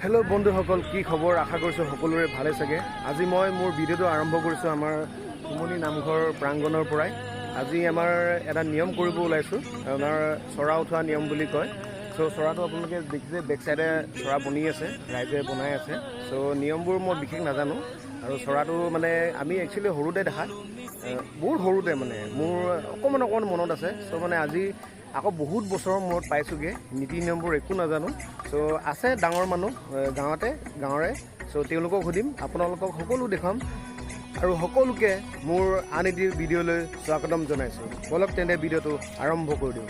Hello' বন্ধুসকল, কি খবৰ? আশা কৰিছোঁ সকলোৰে ভালে চাগে। আজি মই মোৰ ভিডিঅ'টো আৰম্ভ কৰিছোঁ আমাৰ চুমনি নামঘৰ প্ৰাংগণৰ পৰাই। আজি আমাৰ এটা নিয়ম কৰিব ওলাইছোঁ, আমাৰ চৰা উঠোৱা নিয়ম বুলি কয়। চ' চৰাটো আপোনালোকে দেখিছে, বেক চাইডে চৰা বনি আছে, ৰাইজে বনাই আছে। চ' নিয়মবোৰ মই বিশেষ নাজানো। আৰু চৰাটো মানে আমি একচুৱেলি সৰুতে দেখা, বহুত সৰুতে, মানে মোৰ অকণমান অকণমান মনত আছে। চ' মানে আজি আকৌ বহুত বছৰৰ মূৰত পাইছোঁগৈ। নীতি নিয়মবোৰ একো নাজানো। চ' আছে ডাঙৰ মানুহ গাঁৱতে, গাঁৱৰে। চ' তেওঁলোকক সুধিম, আপোনালোকক সকলো দেখুৱাম আৰু সকলোকে মোৰ আন এটি ভিডিঅ'লৈ স্বাগতম জনাইছোঁ। ব'লক তেন্তে ভিডিঅ'টো আৰম্ভ কৰি দিওঁ।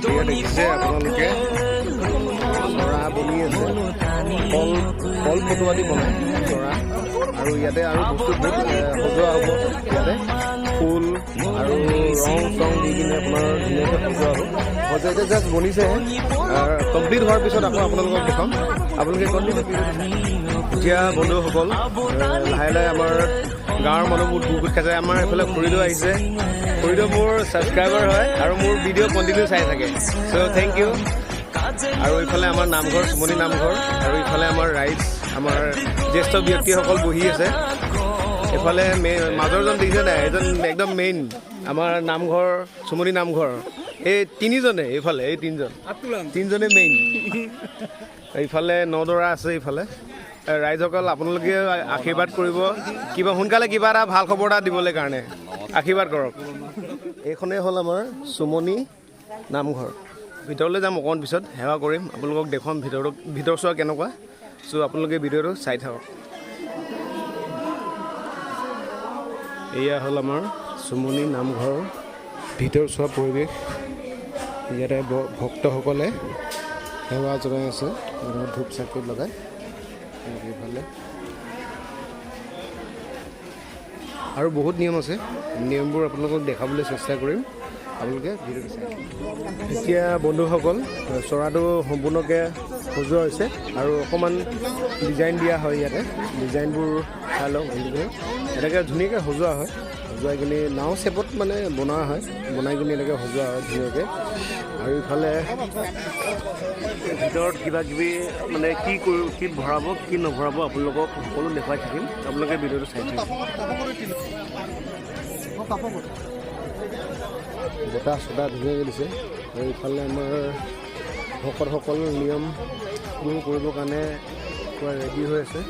এয়া দেখিছে আপোনালোকে, চৰা বনি আছে। কল কল পটুৱা দি বনায় চৰা। আৰু ইয়াতে আৰু বস্তু বহুত সজোৱা হ'ব। ইয়াতে ফুল আৰু ৰং চং দি কিনে আপোনাৰ ধুনীয়াকৈ সজোৱা হ'ব। সজাই এতিয়া জাষ্ট বনিছেহে, কমপ্লিট হোৱাৰ পিছত আকৌ আপোনালোকক দেখুৱাম। আপোনালোকে কণ্টিনিউ। এতিয়া বন্ধুসকল, লাহে লাহে আমাৰ গাঁৱৰ মানুহবোৰ গোট খাইছে। আমাৰ এইফালে খুৰীদেউ আহিছে। খুৰীদেউ মোৰ ছাবস্ক্ৰাইবাৰ হয় আৰু মোৰ ভিডিঅ' কণ্টিনিউ চাই থাকে। চ' thank U. আৰু ইফালে আমাৰ নামঘৰ, চুমনি নামঘৰ। আৰু ইফালে আমাৰ ৰাইজ, আমাৰ জ্যেষ্ঠ ব্যক্তিসকল বহি আছে। এইফালে মাজৰজন দেখিছে নাই? এজন একদম মেইন আমাৰ নামঘৰ, চুমনি নামঘৰ। এই তিনিজনে, এইফালে এই তিনিজন, তিনিজনে মেইন। এইফালে নদৰা আছে। এইফালে ৰাইজসকল, আপোনালোকে আশীৰ্বাদ কৰিব, কিবা সোনকালে কিবা এটা ভাল খবৰ এটা দিবলৈ কাৰণে আশীৰ্বাদ কৰক। এইখনেই হ'ল আমাৰ চুমনি নামঘৰ। ভিতৰলৈ যাম অকণমান পিছত, সেৱা কৰিম, আপোনালোকক দেখুৱাম ভিতৰত ভিতৰ চোৱা কেনেকুৱা। চ' আপোনালোকে ভিডিঅ'টো চাই থাকক। এয়া হ'ল আমাৰ চুমনি নামঘৰৰ ভিতৰ চোৱা পৰিৱেশ। ইয়াতে ভক্তসকলে সেৱা জনাই আছে, এনেকৈ ধূপ চাকি লগাই। এইফালে আৰু বহুত নিয়ম আছে, নিয়মবোৰ আপোনালোকক দেখাবলৈ চেষ্টা কৰিম। আপোনালোকে ভিডিঅ'টো চাই। এতিয়া বন্ধুসকল, চৰাটো সম্পূৰ্ণকৈ সজোৱা হৈছে আৰু অকণমান ডিজাইন দিয়া হয় ইয়াতে। ডিজাইনবোৰ চাই লওক আপোনালোকে। এনেকৈ ধুনীয়াকৈ সজোৱা হয়, সজোৱাই কিনি নাও চেপত মানে বনোৱা হয়, বনাই কিনি এনেকৈ সজোৱা হয় ধুনীয়াকৈ। আৰু ইফালে ভিতৰত কিবা কিবি মানে কি কৰি কি ভৰাব কি নভৰাব আপোনালোকক সকলো দেখুৱাই থাকিম। আপোনালোকে ভিডিঅ'টো চাই থাকিব। বতাহ চতাহ ধুনীয়াকৈ দিছে। আৰু ইফালে আমাৰ ভকতসকল নিয়মবোৰ কৰিবৰ কাৰণে পূৰা ৰেডি হৈ আছে।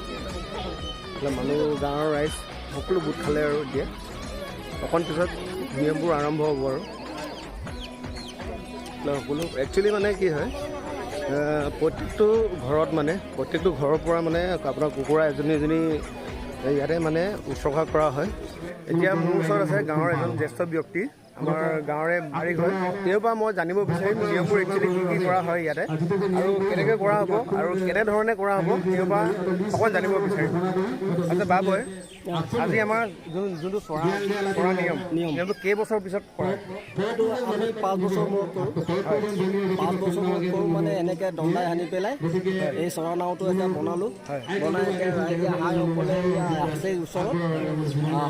এইফালে মানুহ, গাঁৱৰ ৰাইজ সকলো গোট খালে। আৰু এতিয়া অকণ পিছত নিয়মবোৰ আৰম্ভ হ'ব। আৰু সকলো একচুৱেলি মানে কি হয়, প্ৰত্যেকটো ঘৰত মানে প্ৰত্যেকটো ঘৰৰ পৰা মানে আপোনাৰ কুকুৰা এজনী এজনী ইয়াতে মানে উৎসৰ্গা কৰা হয়। এতিয়া মোৰ ওচৰত আছে গাঁৱৰ এজন জ্যেষ্ঠ ব্যক্তি, আমাৰ গাঁৱৰে বাৰীক হয়। তেওঁৰ পৰা মই জানিব বিচাৰিম নিয়মবোৰ একচুৱেলি কি কি কৰা হয় ইয়াতে আৰু কেনেকৈ কৰা হ'ব আৰু কেনেধৰণে কৰা হ'ব, তেওঁৰ পৰা অকণ জানিব বিচাৰিম। আচ্ছা বাবই, আজি আমাৰ যোনটো চৰা কৰা নিয়ম, নিয়মটো কেইবছৰ পিছত কৰা? সেইটো আমি 5 বছৰ মূৰত কৰোঁ। 5 বছৰ মূৰত কৰোঁ মানে এনেকৈ দণ্ডাই সানি পেলাই এই চৰা নাওটো এতিয়া বনালোঁ। বনাই এতিয়া ৰাইজে আইসকলে আছে ওচৰত।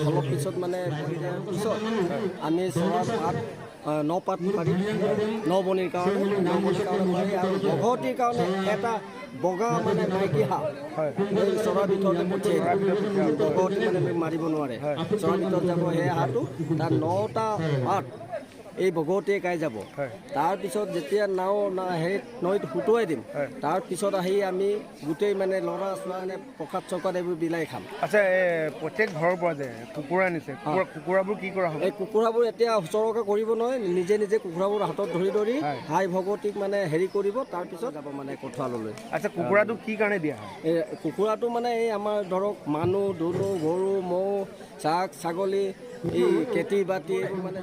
অলপ পিছত মানে বনি দিয়াৰ পিছত আমি চৰাৰ পাত ন পাত পাৰি ন বনিৰ কাৰণে, ন বনিৰ কাৰণে পাৰি। আৰু ভগৱতীৰ কাৰণে এটা বগা মানে মাইকী হাঁহ এই চৰাৰ ভিতৰতে পঠিয়াই দিওঁ। ভগৱতী মানে মাৰিব নোৱাৰে, চৰাৰ ভিতৰত যাব সেই হাঁহটো। তাৰ নটা পাত এই ভগৱতীয়ে গাই যাব। তাৰপিছত যেতিয়া নাও হেৰিত নৈত সুতুৱাই দিম, তাৰপিছত আহি আমি গোটেই মানে ল'ৰা ছোৱালী প্ৰসাদ চসাদ এইবোৰ বিলাই খাম। আচ্ছা, এই প্ৰত্যেক ঘৰৰ পৰা যে কুকুৰা আনিছে, কুকুৰাবোৰ কি কৰা হ'ব? এই কুকুৰাবোৰ এতিয়া হুচৰকা কৰিব নহয়, নিজে নিজে কুকুৰাবোৰ হাতত ধৰি ধৰি হাই ভগৱতীক মানে হেৰি কৰিব, তাৰপিছত যাব মানে কঠোৱাললৈ। আচ্ছা, কুকুৰাটো কি কাৰণে দিয়া হয়? এই কুকুৰাটো মানে এই আমাৰ ধৰক মানুহ দুনুহ, গৰু ম'হ, ছাগ ছাগলী, এই খেতি বাতি মানে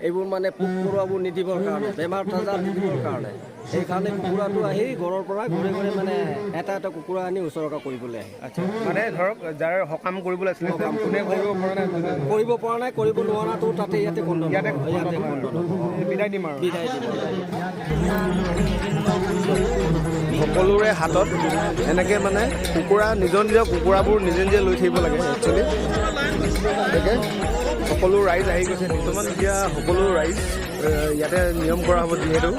এইবোৰ মানে পোক পৰুৱাবোৰ নিদিবৰ কাৰণে, বেমাৰ আজাৰ নিদিবৰ কাৰণে, সেইকাৰণে কুকুৰাটো আহি ঘৰৰ পৰা ঘৰে ঘৰে মানে এটা এটা কুকুৰা আনি উচৰকা কৰিবলৈ আহে। আচ্ছা, মানে ধৰক যাৰ সকাম কৰিবলৈ আছিলে, কোনে কৰিব পৰা নাই, কৰিব পৰা নাই, কৰিব নোৱাৰাটো তাতে ইয়াতে খণ্ডন ইয়াতে হ'ব, ইয়াতে খণ্ডন হ'ব। বিদায় দিম আৰু বিদায় দিব। সকলোৰে হাতত এনেকৈ মানে কুকুৰা, নিজৰ নিজৰ কুকুৰাবোৰ নিজে নিজে লৈ থাকিব লাগে একচুৱেলি। এনেকৈ সকলো ৰাইজ আহি গৈছে বৰ্তমান। এতিয়া সকলো ৰাইজ ইয়াতে নিয়ম কৰা হ'ব যিহেতু,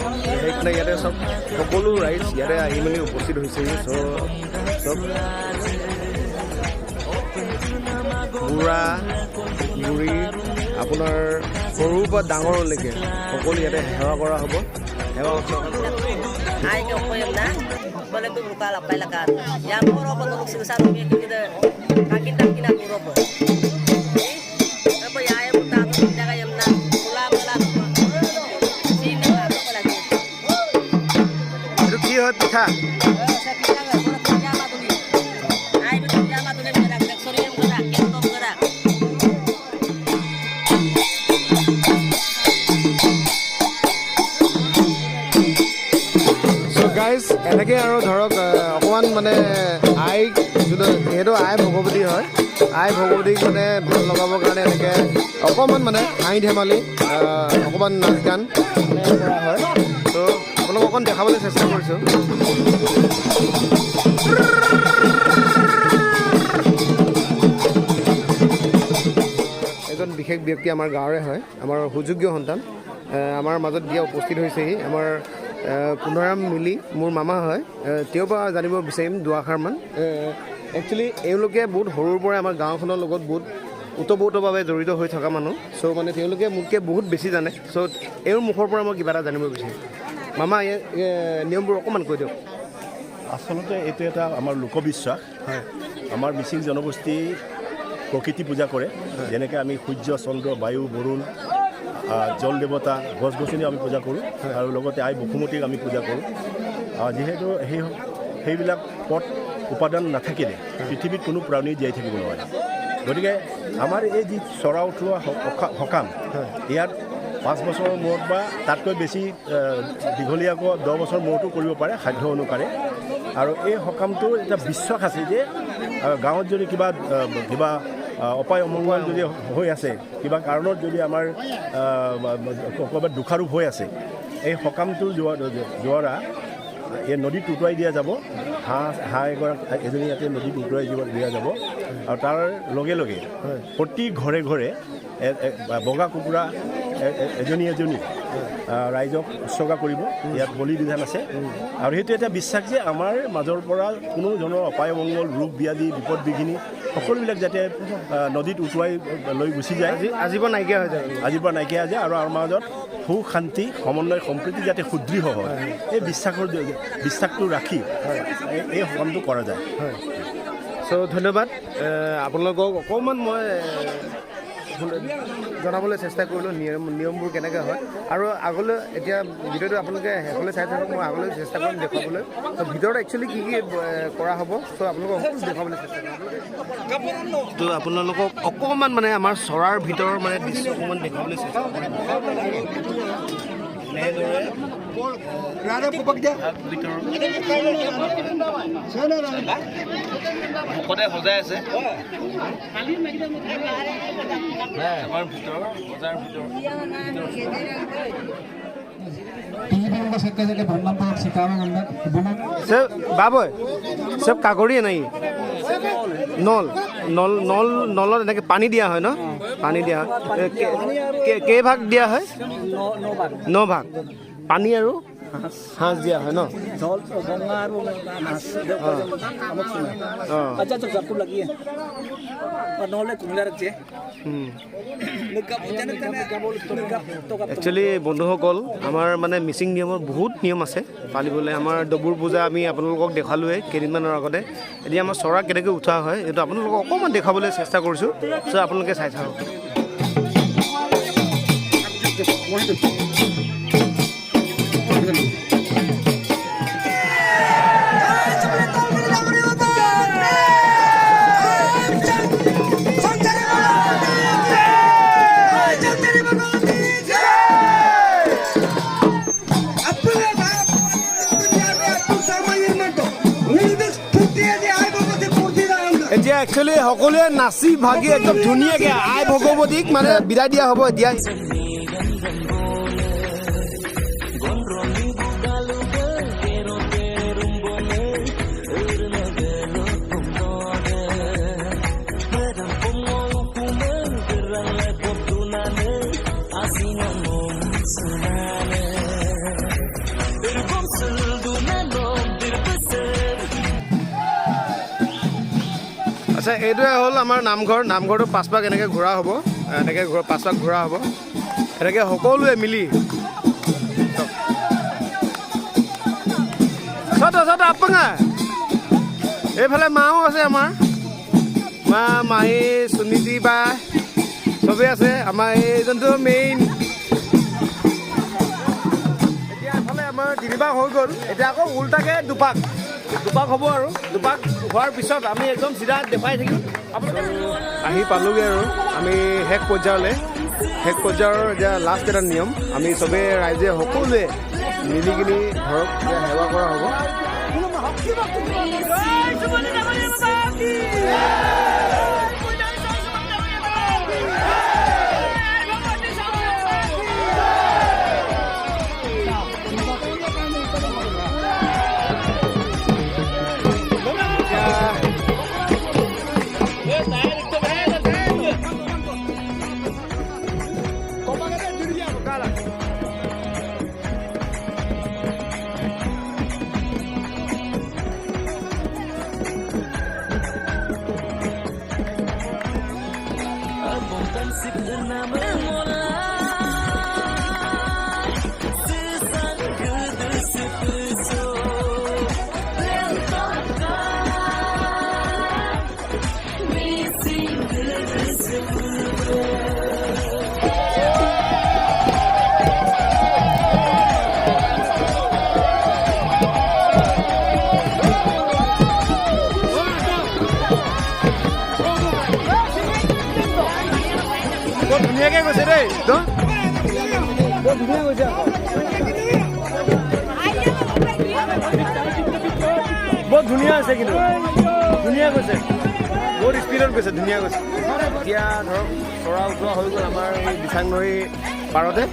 সেইকাৰণে ইয়াতে চব সকলো ৰাইজ ইয়াতে আহি মেলি উপস্থিত হৈছেহি। চ' চব বুঢ়া বুঢ়ী আপোনাৰ সৰুৰ পৰা ডাঙৰলৈকে সকলো ইয়াতে সেৱা কৰা হ'ব, সেৱা শুশ্ৰূষা কৰা হ'ব। Ay ko ko yun na. Balik ko kala pa lakat. Ya puro ko tulog sila sa tumi kita kakinta kinaturo ko. Apa ya ay buta ko jaga yam na. Pula pula. Sino ko lagi. এইটো কি হয় পিঠা? Sa pita nga pura pijama tuli. Ay pijama tuli gerak gerak sorium gerak kentom gerak. So guys, এনেকৈ আৰু ধৰক অকণমান মানে আইক যোনটো, যিহেতু আই ভগৱতী হয়, আই ভগৱতীক মানে ভাল লগাবৰ কাৰণে এনেকৈ অকণমান মানে হাঁহি ধেমালি অকণমান নাচ গান মানে কৰা হয়। ত' আপোনালোকক অকণ দেখাবলৈ চেষ্টা কৰিছোঁ। এজন বিশেষ ব্যক্তি আমাৰ গাঁৱৰে হয়, আমাৰ সুযোগ্য সন্তান, আমাৰ মাজত দিয়া উপস্থিত হৈছেহি আমাৰ পুনৰাম মিলি, মোৰ মামা হয়। তেওঁৰ পৰা জানিব বিচাৰিম দুআষাৰমান। একচুৱেলি এওঁলোকে বহুত সৰুৰ পৰাই আমাৰ গাঁওখনৰ লগত বহুত ওতপ্ৰোতভাৱে জড়িত হৈ থকা মানুহ। চ' মানে তেওঁলোকে মোতকৈ বহুত বেছি জানে। চ' এওঁৰ মুখৰ পৰা মই কিবা এটা জানিব বিচাৰিম। মামা, নিয়মবোৰ অকণমান কৈ দিয়ক। আচলতে এইটো এটা আমাৰ লোকবিশ্বাস। আমাৰ মিচিং জনগোষ্ঠী প্ৰকৃতি পূজা কৰে। যেনেকৈ আমি সূৰ্য, চন্দ্ৰ, বায়ু, বৰুণ, জল দেৱতা, গছ গছনি আমি পূজা কৰোঁ, আৰু লগতে আই বসুমতীক আমি পূজা কৰোঁ। যিহেতু সেইবিলাক পথ উপাদান নাথাকিলে পৃথিৱীত কোনো প্ৰাণী জীয়াই থাকিব নোৱাৰে। গতিকে আমাৰ এই যি চৰা উঠোৱা সকাম, ইয়াত 5 বছৰৰ মূৰত বা তাতকৈ বেছি দীঘলীয়াকৈ 10 বছৰৰ মূৰতো কৰিব পাৰে সাধ্য অনুসাৰে। আৰু এই সকামটোৰ এটা বিশ্বাস আছে যে গাঁৱত যদি কিবা কিবা অপায় অমংগল যদি হৈ আছে, কিবা কাৰণত যদি আমাৰ ক'ৰবাত দোষাৰোপ হৈ আছে, এই সকামটোৰ যোৱাৰা এই নদীত উটুৱাই দিয়া যাব। হাঁহ এগৰাকী এজনী ইয়াতে নদীত উটুৱাই দিয়া যাব। আৰু তাৰ লগে লগে প্ৰতি ঘৰে ঘৰে বগা কুকুৰা এজনী এজনী ৰাইজক উৎসৰ্গা কৰিব। ইয়াত বলি বিধান আছে। আৰু সেইটো এটা বিশ্বাস যে আমাৰ মাজৰ পৰা কোনো ধৰণৰ অপায় অমংগল, ৰোগ ব্যাধি, বিপদ বিঘিনি সকলোবিলাক যাতে নদীত উটুৱাই লৈ গুচি যায়, আজিৰ পৰা নাইকিয়া হৈ যায়, আজিৰ পৰা নাইকিয়া হৈ যায়। আৰু আমাৰ মাজত সুখ শান্তি, সমন্বয়, সম্প্ৰীতি যাতে সুদৃঢ় হয়, এই বিশ্বাসটো ৰাখি এই সকামটো কৰা যায়। চ' ধন্যবাদ আপোনালোকক। অকণমান মই জনাবলৈ চেষ্টা কৰিলোঁ নিয়মবোৰ কেনেকৈ হয়। আৰু আগলৈ এতিয়া ভিডিঅ'টো আপোনালোকে শেষলৈ চাই থাকক, মই আগলৈ চেষ্টা কৰিম দেখুৱাবলৈ। ত' ভিতৰত একচুৱেলি কি কি কৰা হ'ব, চ' আপোনালোকক সকলো দেখুৱাবলৈ চেষ্টা কৰিম। ত' আপোনালোকক অকণমান মানে আমাৰ চৰাৰ ভিতৰৰ মানে দৃশ্য অকণমান দেখুৱাবলৈ চেষ্টা কৰিম। এনেদৰে মুখতে সজাই আছে আমাৰ ভিতৰৰ বজাৰ ভিতৰত। বাবই চব কাগৰিয়ে নাই, নল নল নল নলত এনেকৈ পানী দিয়া হয় ন? পানী দিয়া হয়। কেইভাগ দিয়া হয়? 9 ভাগ। পানী আৰু সাঁজ দিয়া হয় ন? একচুৱেলি বন্ধুসকল, আমাৰ মানে মিচিং নিয়মৰ বহুত নিয়ম আছে পালিবলৈ। আমাৰ ডবুৰ পূজা আমি আপোনালোকক দেখুৱালোৱে কেইদিনমানৰ আগতে। এতিয়া আমাৰ চৰা কেনেকৈ উঠোৱা হয় এইটো আপোনালোকক অকণমান দেখুৱাবলৈ চেষ্টা কৰিছোঁ। চ' আপোনালোকে চাই থাকক। এতিয়া একচুৱেলি সকলোৱে নাচি ভাগি একদম ধুনীয়াকৈ আই ভগৱতীক মানে বিদায় দিয়া হ'ব এতিয়া। আচ্ছা, এইটোৱে হ'ল আমাৰ নামঘৰ। নামঘৰটো পাঁচপাক এনেকৈ ঘূৰা হ'ব, এনেকৈ পাঁচপাক ঘূৰা হ'ব, এনেকৈ সকলোৱে মিলি। চাওঁতে চাওঁতে আপঙা। এইফালে মাও আছে, আমাৰ মা, মাহী, সুনীতি বা চবেই আছে। আমাৰ এইজনটো মেইন। এতিয়া এফালে আমাৰ তিনিপাক হৈ গ'ল। এতিয়া আকৌ উল্টাকে দুপাক দুপাক হ'ব আৰু দুপাক হোৱাৰ পিছত আমি একদম চিধা দেখুৱাই থাকিম আপোনালোকে। আহি পালোগৈ আৰু আমি শেষ পৰ্যায়লৈ। শেষ পৰ্যায়ৰ এতিয়া লাষ্ট এটা নিয়ম, আমি চবেই ৰাইজে সকলোৱে মিলি কিনি ধৰক এতিয়া সেৱা কৰা হ'ব। বৰ ধুনীয়াকৈ গৈছে দেই তো, বৰ ধুনীয়া গৈছে আকৌ, বৰ ধুনীয়া হৈছে কিন্তু, ধুনীয়া গৈছে, বহুত স্পীডত গৈছে, ধুনীয়া গৈছে। এতিয়া ধৰক চৰা উঠোৱা হৈ গ'ল আমাৰ এই দিচাং নৈৰ পাৰতে।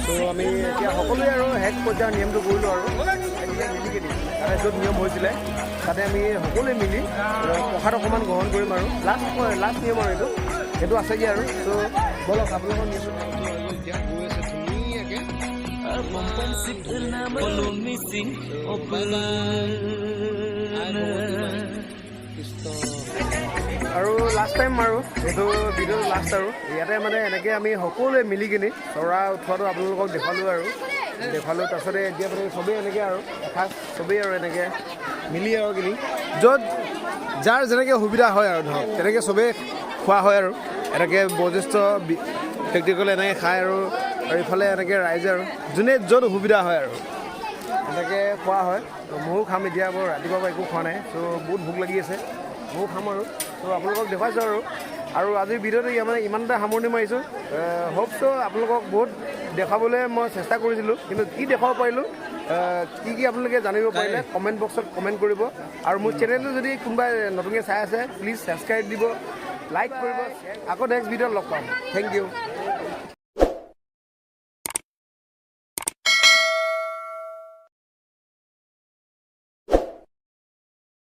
ত' আমি এতিয়া সকলোৱে আৰু শেষ পৰ্যায়ৰ নিয়মটো কৰিলোঁ আৰু এতিয়া মিলি কিনি তাতে য'ত নিয়ম হৈছিলে তাতে আমি সকলোৱে মিলি প্ৰসাদ অকণমান গ্ৰহণ কৰিম আৰু লাষ্ট লাষ্ট নিয়ম আৰু এইটো সেইটো আছেগৈ আৰু। ত' ব'লক, আপোনালোকৰ নিয়মটো এতিয়া গৈ আছে ধুনীয়াকৈ। আৰু লাষ্ট টাইম আৰু এইটো ভিডিঅ'টো লাষ্ট আৰু ইয়াতে মানে এনেকৈ আমি সকলোৱে মিলি কিনি চৰা উঠোৱাটো আপোনালোকক দেখুৱালোঁ আৰু দেখুৱালোঁ। তাৰপিছতে এতিয়া মানে চবেই এনেকৈ আৰু এসাঁজ চবেই আৰু এনেকৈ মিলি আৰু কিনি য'ত যাৰ যেনেকৈ সুবিধা হয় আৰু ধৰক তেনেকৈ চবেই খোৱা হয় আৰু এনেকৈ বয়োজ্যেষ্ঠ ব্যক্তিসকলে এনেকৈ খায় আৰু আৰু ইফালে এনেকৈ ৰাইজে আৰু যোনে য'ত সুবিধা হয় আৰু এনেকৈ খোৱা হয়। তো ময়ো খাম এতিয়া, বাৰু ৰাতিপুৱাৰ পৰা একো খোৱা নাই, ত' বহুত ভোক লাগি আছে, ময়ো খাম আৰু। ত' আপোনালোকক দেখুৱাইছোঁ আৰু আৰু আজিৰ ভিডিঅ'টো মানে ইমানতে সামৰণি মাৰিছোঁ। হোপ চ' আপোনালোকক বহুত দেখুৱাবলৈ মই চেষ্টা কৰিছিলোঁ, কিন্তু কি দেখুৱাব পাৰিলোঁ, কি কি আপোনালোকে জানিব পাৰিলে কমেণ্ট বক্সত কমেণ্ট কৰিব। আৰু মোৰ চেনেলটো যদি কোনোবাই নতুনকৈ চাই আছে, প্লিজ ছাবস্ক্ৰাইব দিব, লাইক কৰিব। আকৌ নেক্সট ভিডিঅ'ত লগ পাম। Thank you.